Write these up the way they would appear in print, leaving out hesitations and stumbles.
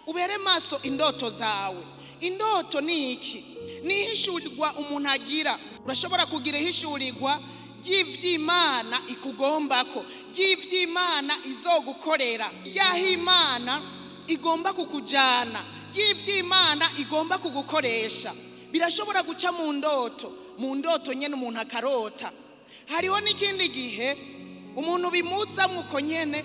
Ubere maso indoto zawe. Indoto ni iki? Ni ihishurirwa umuntu agira. Urashobora kugira ihishurirwa ry'ivy'Imana ikugombako, ry'ivy'Imana izogukorera, ry'aho Imana igomba kukujana, ry'ivy'Imana igomba kugukoresha. Birashobora guca mu ndoto, mu ndoto nyene umuntu akarota. Hariho n'ikindi gihe umuntu bimuzamwo uko nyene,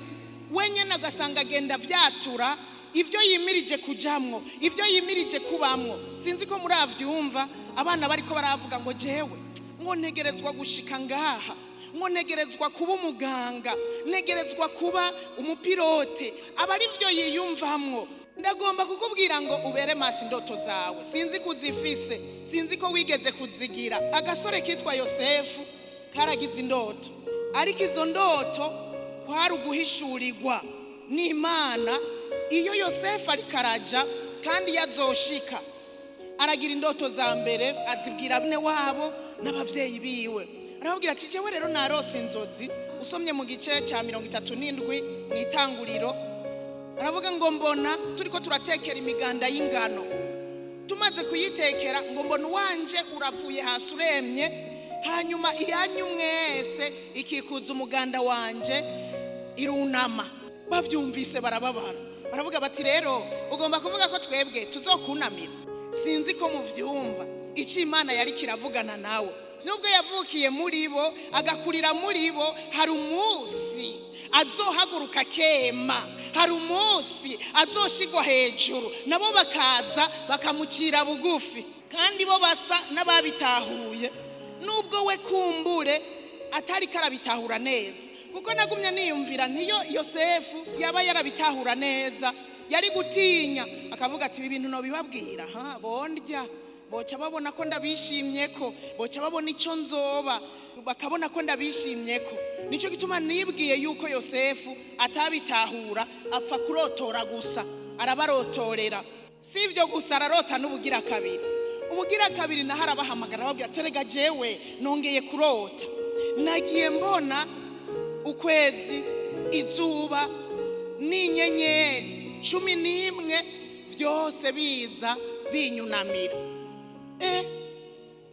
wenyene agasanga agenda avyatura ivyo yimirije kujamwo, ivyo yimirije kubamwo. Sinzi ko muravyumva, abana bariko baravuga ngo jewe ngo ntegerezwa gushika ngaha, ngo ntegerezwa kuba umuganga, ntegerezwa kuba umupilote, aba ari vyo yiyumvamwo. Ndagomba kukubwira ngo ubere maso indoto zawe. Sinzi ko uzifise, sinzi ko wigeze kuzigira. Agasore kitwa Yosefu karagize indoto, ariko izo ndoto kwari uguhishurirwa n'Imana. Iyo Yosefu ariko araja kandi yazoshika, aragira indoto za mbere, azibwira bene wabo n'abavyeyi biwe. Arababwira ati jewe rero narose inzozi. Usomye mu gice cya 37 mu Itanguriro, aravuga ngo mbona turiko turatekera imiganda y'ingano, tumaze kuyitekera ngo mbona uwanje urapfuye hasi uremye, hanyuma iyanyu mwese ikikuza umuganda wanje irunama. Bavyumvise barababara, baravuga bati rero ugomba kuvuga ko twebwe tuzokunamira. Sinzi ko muvyumva icyo Imana yari kiravugana nawe. Nubwo yavukiye muri bo, agakurira muri bo, hari umunsi azohaguruka kema, hari umunsi azoshigwa hejuru, nabo bakaza bakamucira bugufi. Kandi bo basa n'ababitahuye, nubwo we kumbure atari karabitahura neza. Kuko nagumye niyumvira, niyo Yosefu yaba yarabitahura neza, yari gutinya akavuga ati ibi bintu nobibabwira, ha bondya boca babona ko ndabishimye, ko boca babona icyo nzoba, bakabona ko ndabishimye ko. Nicyo gituma nibwiye yuko Yosefu atabitahura, apfa kurotora gusa, arabarotorera. Si ibyo gusa, ararota n'ubugira kabiri. Ubugira kabiri naho arabahamagara, arababwira torega jewe nongeye kurota, nagiye mbona ukwezi, izuba n'inyenyeri 11 byose biza binyunamira.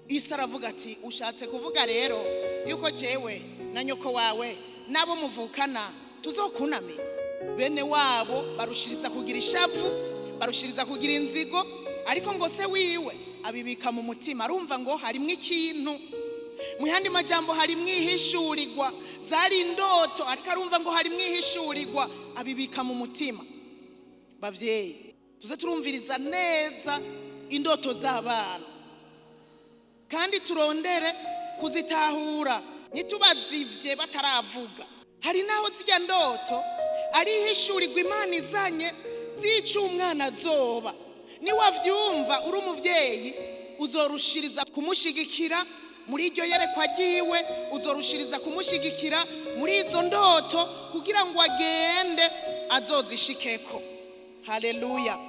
Isi aravuga ati ushatse kuvuga rero yuko jewe na nyoko wawe n'abo muvukana tuzokunamira? Bene wabo barushiriza kugira ishavu, barushiriza kugira inzigo, ariko ngo se wiwe abibika mu mutima, arumva ngo harimwo ikintu. Mu yandi majambo, harimwo ihishurirwa. Zari indoto, ariko arumva ngo harimwo ihishurirwa, abibika mu mutima. Bavyeyi, tuze turumviriza neza indoto z'abana kandi turondere kuzitahura, ntitubazivye bataravuga. Hari n'aho zijya ndoto ari ihishurirwa Imana izanye zica umwana azoba. Niwavyumva uri umuvyeyi, uzorushiriza kumushigikira muri iryo yerekwa ryiwe, uzorushiriza kumushigikira muri izo ndoto kugira ngo agende azozishikeko. Haleluya!